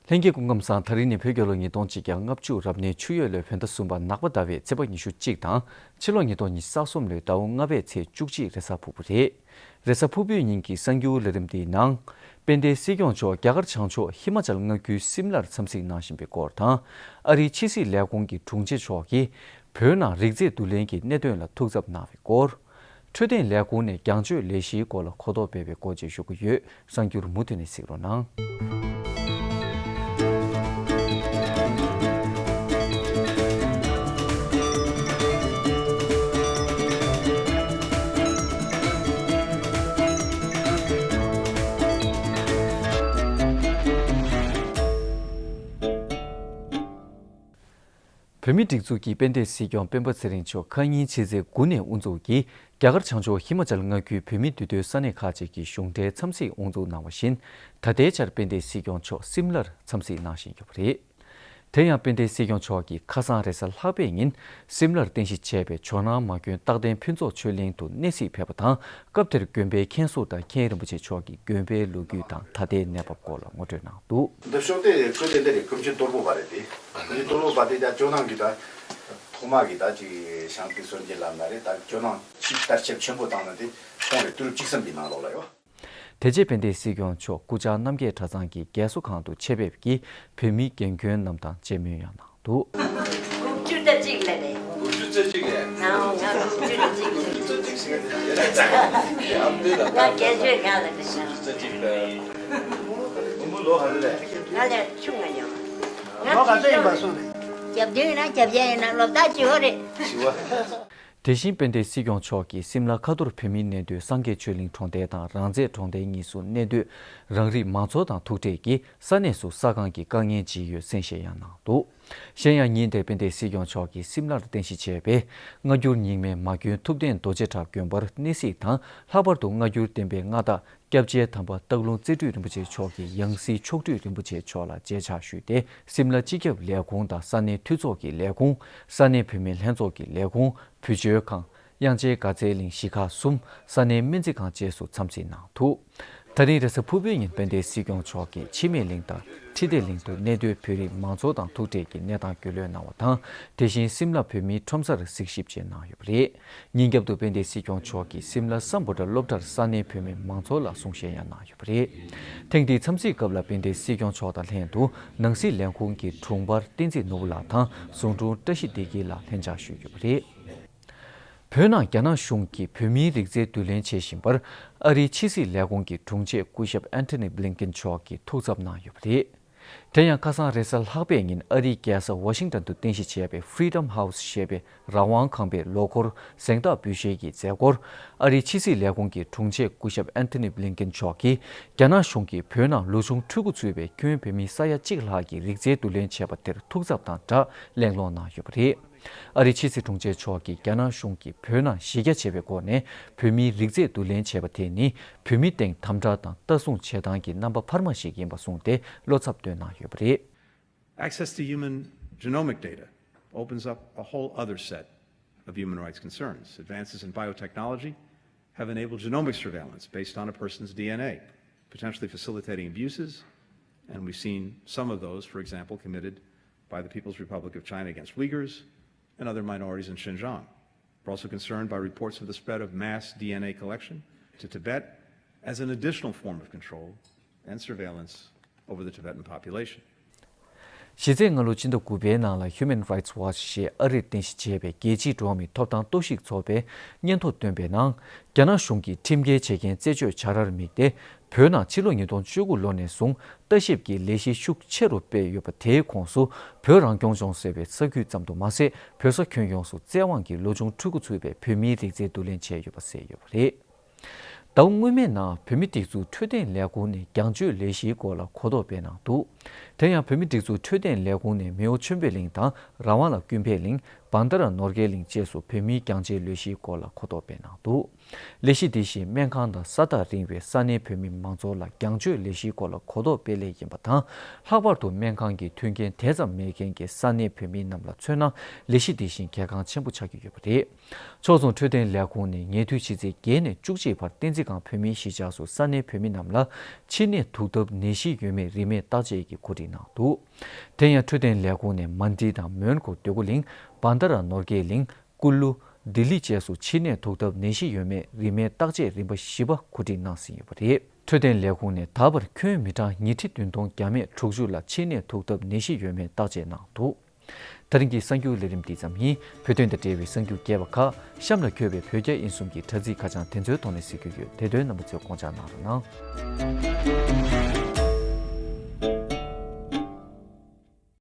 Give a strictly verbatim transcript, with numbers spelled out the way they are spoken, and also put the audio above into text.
ལྷན་རྒྱས་སྐུ་ཁམས་བཟང་། ད་རིང་ནི་བོད་རྒྱལ་ལོ་ཉིས་སྟོང་ཆིག་བརྒྱ་ལྔ་བཅུ་རབ་གནས་ཆུ་ཡོས་ལོའི་བོད་ཟླ་གསུམ་པ་ནག་པ་ཟླ་བའི་ཚེས་པ་ཉི་ཤུ་གཅིག་དང་། ཕྱི་ལོ་ཉིས་སྟོང་ཉི་ཤུ་རྩ་གསུམ་ལོའི་ཟླ་བ་ལྔ་པའི་ཚེས་བཅུ་གཅིག་རེས་གཟའ་ཕུར་བུ་རེད། རེས་གཟའ་ཕུར་བུའི་ཉིན་གྱི་གསར་འགྱུར་ལས་རིམ་འདིའི་ནང་། དཔལ་ལྡན་སྲིད་སྐྱོང་མཆོག་རྒྱ་གར་བྱང་ཕྱོགས་ཧི་མ་ཅལ་མངའ་ཁུལ་སིམ་ལར་འཚམས་གཟིགས་གནང་བཞིན་པའི་སྐོར་དང་། ཨ་རིའི་ཕྱི་སྲིད་ལས་ཁུངས་ཀྱི་དྲུང་ཆེ་མཆོག་གིས་བོད་ནང་རིགས་རྫས་བསྡུ་ལེན་གྱི་གནད་དོན་ལ་ཐུགས་འཚབ་གནང་བའི་སྐོར། འཕྲོད་བསྟེན་ལས་ཁུངས་ནས་རྒྱང་བསྐྱོད་ལས་གཞིའི་སྐོར་ལ་གོ་རྟོགས་སྤེལ་བའི་སྐོར་བཅས་ཞུ་གི་ཡོད། གསར་འགྱུར་མུ་མཐུད་ནས་གཟིགས་རོགས་གནང་། བོད་མིའི་སྒྲིག་འཛུགས་ཀྱི་དཔལ་ལྡན་སྲིད་སྐྱོང་སྤེན་པ་ཚེ་རིང་མཆོག་ཁ་ཉིན་ཕྱི་ཚེས་དགུ་ནས་དབུ་འཛུགས་ཀྱིས་རྒྱ་གར་བྱང་ཕྱོགས་ཧི་མ་ཅལ་མངའ་ཁུལ་བོད་མིའི་འདུས་སྡོད་ས་གནས་ཁག་ཅིག་གི་གཞུང་འབྲེལ་འཚམས་གཟིགས་དབུ་འཛུགས་གནང་བ་བཞིན། ད་ལྟའི་ཆར་དཔལ་ལྡན་སྲིད་སྐྱོང་མཆོག་སིམ་ལར་འཚམས་གཟིགས་གནང་བཞིན་ཡོད་པ་རེད། དེ་ཡང་དཔལ་ལྡན་སྲིད་སྐྱོང་མཆོག་གིས་ཁ་སང་རེས་གཟའ་ལྷག་པའི་ཉིན་སིམ་ལར་རྟེན་གཞི་བྱས་པའི་ཇོ་ནང་མ་དགོན་རྟག་བརྟན་ཕུན་ཚོགས་ཆོས་གླིང་དུ་གནས་གཟིགས་ཕེབས་པ་དང་། སྐབས་དེར་དགོན་པའི་མཁན་ཟུར་དང་མཁན་རིན་པོ་ཆེ་མཆོག་གིས་དགོན་པའི་ལོ་རྒྱུས་དང་ད་ལྟའི་གནས་བབ་སྐོར་ལ་ངོ་སྤྲོད་གནང་འདུག། འདི་ཕྱོགས་དེ་ཁུལ་དེ་འདི་རེད། ཀུམ་ཆུ་གཏོར་བུ་བ་རེད་དེ། ཀུམ་ཆུ་གཏོར་བུ་བ་དེ་ད་ཇོ་ནང་གི་ད་ཐོག་མ་གི་ད་ཅིག་ཤང་ཏི་སོན་གྱི་ལམ་ན་རེད། ད་ཇོ་ནང་ཆིག་དར་ཁྱབ་ཆེན་པོ་བཏང་ན་དེ་ཁོང་རེད། དུས་རབས་བཅུ་གསུམ་པའི་ནང་ལོགས་ལ་ཡོད། དེ་རྗེས་དཔལ་ལྡན་སྲིད་སྐྱོང་མཆོག་སྐུ་བཅར་རྣམ་རྒྱལ་གྲྭ་ཚང་གི་རྒས་གསོ་ཁང་དུ་ཆེད་ཕེབས་ཀྱིས་བོད་མིའི་རྒན་རྒོན་རྣམས་དང་མཇལ་མོལ་ཡང་གནང་འདུག། དགུ་བཅུ་རྩ་གཅིག་ལ་རེད། དགུ་བཅུ་རྩ་གཅིག་ལ། ང་ང་དགུ་བཅུ་རྩ་གཅིག་ལ། དགུ་བཅུ་རྩ་གཅིག་ཟེར་གི་རེད། ཡ་ཨ་མདོས་ལ་ང་བརྒྱད་ཅུ་ཡར་ལ་འགྲོ་ཤག། དགུ་བཅུ་རྩ་གཅིག་ལ། བུ་མོ་ལོ་ག་ཚོད་རེད། ང་ལས་ཆུང་ང་ཡོང་། ང་ལོ་ག་ཚོད་ཡིན་པ་གསུངས་རེད། གྱ་བདུན་ཡིན་ན་གྱ་བརྒྱད་ཡིན་ན་ལོ་ཟླ་གཅིག་ཡོད་རེད། བྱིས་པ། དེ་བཞིན་དཔལ་ལྡན་སྲིད་སྐྱོང་མཆོག་གིས་སིམ་ལ་ཁ་ཐོར་བོད་མིའི་གནས་སྡོད་སངས་རྒྱས་ཆོས་གླིང་གྲོང་རྡལ་དང་རང་བཙན་གྲོང་རྡལ་གཉིས་སུ་གནས་སྡོད་རང་རིགས་མང་ཚོགས་དང་ཐུག་འཕྲད་ཀྱིས་ས་གནས་སུ་ས་ཁང་གི་དཀའ་ངལ་ཇི་ཡོད་གསན་བཞེས་ཡང་གནང་འདུག། གཞན་ཡང་ཉིན་དེར་དཔལ་ལྡན་སྲིད་སྐྱོང་མཆོག་གིས་སིམ་ལར་རྟེན་གཞི་བྱས་པའི་སྔ་འགྱུར་རྙིང་མའི་མ་དགོན་ཐུབ་བསྟན་རྡོ་རྗེ་བྲག་དགོན་པར་གནས་གཟིགས་དང་། ལྷག་པར་དུ་སྔ་འགྱུར་བསྟན་པའི་མངའ་བདག་སྐྱབས་རྗེ་དམ་པ་སྟག་ལུང་རྩེ་སྤྲུལ་རིན་པོ་ཆེ་མཆོག་གི་ཡང་སྲིད་མཆོག་སྤྲུལ་རིན་པོ་ཆེ་མཆོག་ལ་མཇལ་ཕྱག་ཞུས་ཏེ། སིམ་ལ་སྤྱི་ཁྱབ་ལས་ཁུངས་དང་ས་གནས་འཐུས་ཚོགས་ཀྱི་ལས་ཁུངས། ས་གནས་བུད་མེད་ལྷན་ཚོགས་ཀྱི་ལས་ཁུངས། བུ་བཅོལ་ཁང་། དབྱངས་ཅན་དགའ་ཚལ་གླིང་གཞིས་ཁག་གསུམ། ས་གནས་སྨན་རྩིས་ཁང་བཅས་སུ་འཚམས་གཟིགས་གནང་འདུག། ད་རིང་རེས་གཟའ་ཕུར་བུའི་ཉིན་དཔལ་ལྡན་སྲིད་སྐྱོང་མཆོག་གིས་འཆི་མེད་གླིང་དང་འཕྲིན་སྡེ་གླིང་དུ་གནས་སྡོད་བོད་རིགས་མང་ཚོགས་དང་ཐུག་འཕྲད་ཀྱིས་གནས་སྟངས་རྒྱུས་ལོན་གནང་བ་དང་། དེ་བཞིན་སིམ་ལ་བོད་མིའི་ཁྲོམ་སར་གཟིགས་ཞིབ་བཅས་གནང་ཡོད་པ་རེད། ཉིན་རྒྱབ་ཏུ་དཔལ་ལྡན་སྲིད་སྐྱོང་མཆོག་གིས་སིམ་ལ་སམ་བྷོ་ཊ་སློབ་གྲྭར་ས་གནས་བོད་མི་མང་ཚོགས་ལ་གསུང་བཤད་ཡང་གནང་ཡོད་པ་རེད། ཐེངས་འདིའི་འཚམས་གཟིགས་སྐབས་ལ་དཔལ་ལྡན་སྲིད་སྐྱོང་མཆོག་དང་ལྷན་དུ་ནང་སྲིད་ལས་ཁུངས་ཀྱི་དྲུང་འཕར་བསྟན་འཛིན་ནོར་བུ་ལགས་དང་ཟུང་དྲུང་བཀྲ་ཤིས་བདེ་སྐྱིད་ལགས་ལྷན་བཅར་ཞུས་ཡོད་པ་རེད། བོད་ནང་རྒྱ་ནག་གཞུང་གིས་བོད་མིའི་རིགས་རྫས་བསྡུ་ལེན་བྱེད་བཞིན་པར་ཨ་རིའི་ཕྱི་སྲིད་ལས་ཁུངས་ཀྱི་དྲུང་ཆེ་སྐུ་ཞབས་ཨན་ཐོ་ནི་བྷི་ལིན་ཀེན་མཆོག་གིས་ཐུགས་འཚབ་གནང་ཡོད་པ་རེད། དེ་ཡང་ཁ་སང་རེས་གཟའ་ལྷག་པའི་ཉིན་ཨ་རིའི་རྒྱལ་ས་ཝ་ཤིང་ཏོན་དུ་རྟེན་གཞི་བྱས་པའི་Freedom House ཞེས་པའི་རང་དབང་ཁང་པའི་ལོ་འཁོར་གཟེངས་རྟགས་འབུལ་བཞེས་ཀྱི་མཛད་སྒོར། ཨ་རིའི་ཕྱི་སྲིད་ལས་ཁུངས་ཀྱི་དྲུང་ཆེ་སྐུ་ཞབས་ཨན་ཐོ་ནི་བྷི་ལིན་ཀེན་མཆོག་གིས་རྒྱ་ནག་གཞུང་གིས་བོད་ནང་ལོ་ཆུང་ཕྲུ་གུ་ཚུད་པའི་ཁྱོན་བོད་མི་ས་ཡ་གཅིག་ལྷག་གི་རིགས་རྫས་བསྡུ་ལེན་བྱས་པ་དེར་ཐུགས་འཚབ་དང་སྦྲགས་གླེང་སློང་གནང་ཡོད་པ་རེད། ཨ་རིའི་ཕྱི་སྲིད་དྲུང་ཆེ་མཆོག་གིས་རྒྱ་ནག་གཞུང་གིས་བོད་ནང་གཞི་རྒྱ་ཆེ་བའི་སྒོ་ནས་བོད་མིའི་རིགས་རྫས་བསྡུ་ལེན་བྱས་པ་དེ་ནི་བོད་མིའི་སྟེང་དམ་དྲག་དང་ལྟ་སྲུང་བྱེད་སྟངས་ཀྱི་རྣམ་པ་འཕར་མ་ཞིག་ཡིན་པ་གསུངས་ཏེ་བློ་འཚབ་བཏོན་གནང་ཡོད་པ་རེད། Access to human genomic data opens up a whole other set of human rights concerns. Advances in biotechnology have enabled genomic surveillance based on a person's D N A, potentially facilitating abuses, and we've seen some of those, for example, committed by the People's Republic of China against Uyghurs and other minorities in Xinjiang. We're also concerned by reports of the spread of mass D N A collection to Tibet as an additional form of control and surveillance over the Tibetan population. གཞི་རྩའི་སྔ་ལོ་སྤྱི་ཟླ་དགུ་པའི་ནང་ལ་Human Rights Watch ཞེས་ཨ་རིར་རྟེན་གཞི་བྱས་པའི་རྒྱལ་སྤྱིའི་འགྲོ་བ་མིའི་ཐོབ་ཐང་རྟོག་ཞིབ་ཚོགས་པས་སྙན་ཐོ་བཏོན་པའི་ནང་། རྒྱ་ནག་གཞུང་གིས་ཁྲིམས་འགལ་བྱེད་མཁན་རྩད་གཅོད་བྱ་རར་དམིགས་ཏེ། བོད་ནང་ཕྱི་ལོ་ཉིས་སྟོང་བཅུ་དགུ་ལོ་ནས་བཟུང་ལྟ་ཞིབ་ཀྱི་ལས་གཞི་ཤུགས་ཆེ་རུ་སྤེལ་ཡོད་པ། དེའི་ཁོངས་སུ་བོད་རང་སྐྱོང་ལྗོངས་ཟེར་བའི་ས་ཁུལ་ཙམ་དུ་མ་ཟད། བོད་ས་ཁྱོན་ཡོངས་སུ་བཙན་དབང་གིས་ལོ་ཆུང་ཕྲུ་གུ་ཚུད་པའི་བོད་མིའི་རིགས་རྫས་བསྡུ་ལེན་བྱས་ཡོད་པ་གསལ་ཡོད་པ་རེད། ཟླ་བ་སྔོན་མའི་ནང་བོད་མིའི་སྒྲིག་འཛུགས་འཕྲོད་བསྟེན་ལས་ཁུངས་ནས་རྒྱང་བསྐྱོད་ལས་གཞིའི་སྐོར་ལ་གོ་རྟོགས་སྤེལ་གནང་འདུག། དེ་ཡང་བོད་མིའི་སྒྲིག་འཛུགས་འཕྲོད་བསྟེན་ལས་ཁུངས་ནས་མེའོ་ཆོས་འཕེལ་གླིང་དང་ར་ཝང་ལ་ཀུན་ཕན་གླིང་། བྷན་དྷ་ར་ནོར་དགའི་གླིང་བཅས་སུ་བོད་མིའི་རྒྱང་བསྐྱེད་ལས་གཞིའི་སྐོར་ལ་གོ་རྟོགས་སྤེལ་གནང་འདུག་ལས་གཞི་འདི་བཞིན་སྨན་ཁང་དང་ས་ཐག་རིང་བའི་ས་གནས་བོད་མི་མང་ཚོགས་ལ་རྒྱང་བསྐྱོད་ལས་གཞིའི་སྐོར་ལ་གོ་རྟོགས་སྤེལ་སླད་ཡིན་པ་དང་། ལྷག་པར་དུ་སྨན་ཁང་གི་མཐུན་རྐྱེན་དེ་ཙམ་མེད་མཁན་གྱི་ས་གནས་བོད་མི་རྣམས་ལ་མཚོན་ན། ལས་གཞི་འདི་བཞིན་གལ་འགངས་ཆེན་པོ་ཆགས་ཀྱི་ཡོད་པ་རེད། ཕྱོགས་མཚུངས་འཕྲོད་བསྟེན་ལས་ཁུངས་ནས་ཉེ་དུས་ཕྱི་ཚེས་བརྒྱད་ནས་བཅུ་གཅིག་བར་བསྟན་འཛིན་སྒང་བོད་མིའི་གཞིས་ཆགས་སུ་ས་གནས་བོད་མི་རྣམས་ལ་མཆིན་ནད་དུག་ལྡབ་ནད་གཞི་ཡོད་མེད་རིན་མེད་བརྟག་དཔྱད་ཀྱི་གོ་སྒྲིག་གནང་འདུག་དེ་ཡང་འཕྲོད་བསྟེན་ལས་ཁུངས་ནས་མན་ཌི་དང་མོན་གྷོ། འདོད་རྒུ་གླིང་། བྷན་དྷ་ར་ནོར་དགའི་གླིང་། ཀུ་ལུ། ལྡི་ལི་བཅས་སུ་མཆིན་ནད་དུག་ལྡབ་ནད་གཞི་ཡོད་མེད་རིན་མེད་བརྟག་དཔྱད་རིམ་པ་བཞི་པ་གོ་སྒྲིག་གནང་ཟིན་ཡོད་པ་རེད། འཕྲོད་བསྟེན་ལས་ཁུངས་ནས་ད་བར་ཁྱོན་མི་གྲངས་ཉིས་ཁྲི་བདུན་སྟོང་བརྒྱ་མེད་དྲུག་ཅུ་ལ་མཆིན་ནད་དུག་ལྡབ་ནད་གཞི་ཡོད་མེད་བརྟག་དཔྱད་གནང་འདུག་དེ་རིང་གི་གསར་འགྱུར་ལས་རིམ་འདི་ཙམ་ཡིན། བོད་དོན་དང་འབྲེལ་བའི་གསར་འགྱུར་རྒྱས་པ་ཁག་གཤམ་ལ་འཁོད་པའི་བོད་རྒྱ་དབྱིན་གསུམ་གྱི་དྲ་ཚིགས་ཁ་བྱང་དེ་ཚོའི་ཐོག་ནས་གཟིགས་རྒྱུ་ཡོད། དེ་དོན་རྣམ་པ་ཚོས་དགོངས་འཇགས་གནང་རོགས་གནང་།